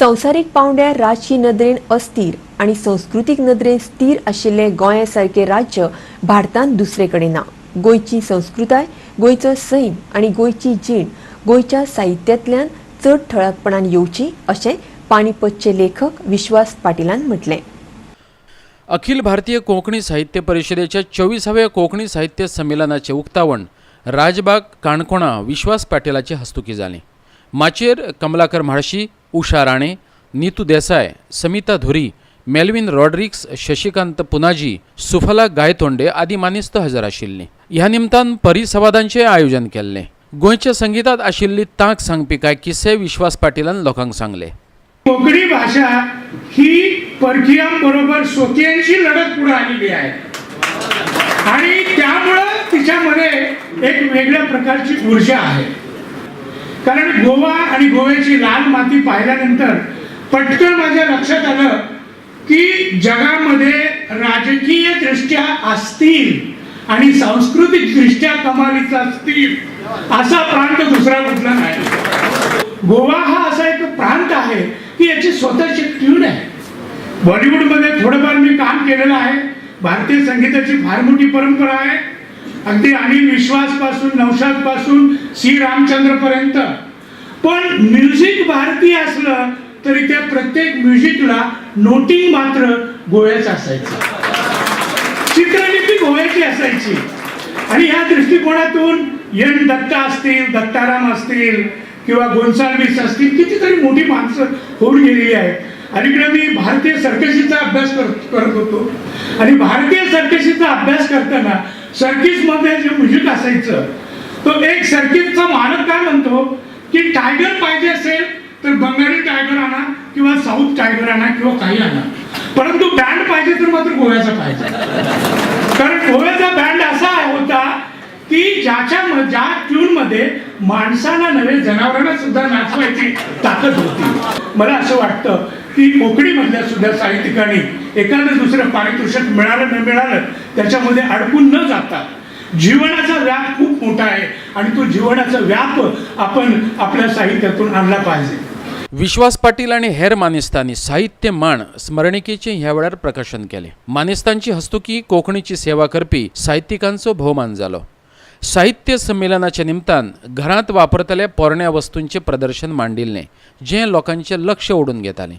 संवसारीक पांवड्यार राजकी नदरेन अस्थिर आनी संस्कृतीक नदरेन स्थीर आशिल्लें गोंया सारकें राज्य भारतांत दुसरे कडेन ना. गोंयची संस्कृताय, गोंयचो सैम आनी गोंयची जीण गोंयच्या साहित्यांतल्यान चड ठळकपणान येवची अशें पानिपतचे लेखक विश्वास पाटिलान म्हटलें. अखिल भारतीय कोंकणी साहित्य परिशदेच्या 24व्या कोंकणी साहित्य संमेलनाचें उक्तावण राजबाग काणकोणा विश्वास पाटीलाचे हस्तुकीं जालें. माचयेर कमलाकर म्हाळशी, उषा राणे, नितू देसाय, समिता धुरी, मेल्विन रॉड्रिक्स, शशिकांत पुनाजी, सुफला गायतोंडे आदी मानेस्त हजर आशिल्लीं. ह्या निमतान परिसंवादांचें आयोजन केल्लें. गोंयच्या संगितांत आशिल्ली तांक सांगपी कांय किस्से विश्वास पाटीलान लोकांक सांगले. कोकणी भाषा ही परकीयांबरोबर स्वकीयांशी लढत पुढे आलेली आहे आणि त्यामुळं तिच्यामध्ये एक वेगळ्या प्रकारची ऊर्जा आहे. कारण गोवा आणि गोव्याची लाल माती पाहिल्यानंतर पटकन माझ्या लक्षात आलं की जगामध्ये राजकीय दृष्ट्या असतील आणि सांस्कृतिक दृष्ट्या कमालीचा असतील असा प्रांत दुसरा कुठला नाही. गोवा हा असा एक प्रांत आहे की याची स्वतःची ट्यून आहे. बॉलिवूडमध्ये थोडंफार मी काम केलेलं आहे. भारतीय संगीताची फार मोठी परंपरा आहे, अगदी अनिल विश्वास पासून, नौशाद पासून सी रामचंद्र पर्यंत. पण म्युझिक भारतीय असलं तरी त्या प्रत्येक म्युझिकला नोटिंग मात्र गोव्याचं असायचं, चित्रलिपी गोव्याची असायची. आणि ह्या दृष्टिकोनातून एन दत्ता असतील, दत्ताराम असतील किंवा गोन्साल्विस असतील, कितीतरी मोठी माणसं होऊन गेलेली आहेत. अलीकडे मी भारतीय सर्कशीचा अभ्यास करत होतो आणि भारतीय सर्कशीचा अभ्यास करताना सर्किसमध्ये जे म्युझिक असायचं, तो एक सर्किसचा मालक काय म्हणतो की टायगर पाहिजे असेल तर बंगाली टायगर आणा किंवा साऊथ टायगर आणा किंवा काही आणा, परंतु बँड पाहिजे तर मात्र गोव्याचा पाहिजे. कारण गोव्याचा बँड असा होता की ज्या ट्यूनमध्ये माणसाला नव्हे, जनावरांना सुद्धा नाचवायची ताकद होती. मला असं वाटतं की कोकणीमधल्या सुद्धा साहित्यिकांनी एखादं दुसरं पारितोषिक मिळालं न मिळालं, त्याच्यामध्ये अडकून न जाता जीवनाचा व्याप खूप मोठा आहे आणि तो जीवनाचा व्याप आपण आपल्या साहित्यातून आणला पाहिजे. विश्वास पाटील आनी हेर मानेस्तांनी साहित्य माण स्मरणिकेचें ह्या वेळार प्रकाशन केलें. मानेस्तांची हस्तुकी कोंकणीची सेवा करपी साहित्यिकांचो भोवमान जालो. साहित्य संमेलनाच्या निमतान घरांत वापरतल्या पोरण्या वस्तूंचें प्रदर्शन मांडिल्लें, जें लोकांचें लक्ष ओडून घेतालें.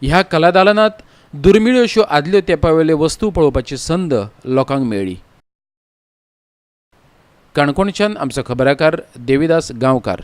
ह्या कलादालनांत दुर्मिळ अश्यो आदल्यो तेंपावेल्यो वस्तू पळोवपाची संद लोकांक मेळ्ळी. काणकोणच्यान आमचो खबराकार देविदास गांवकार.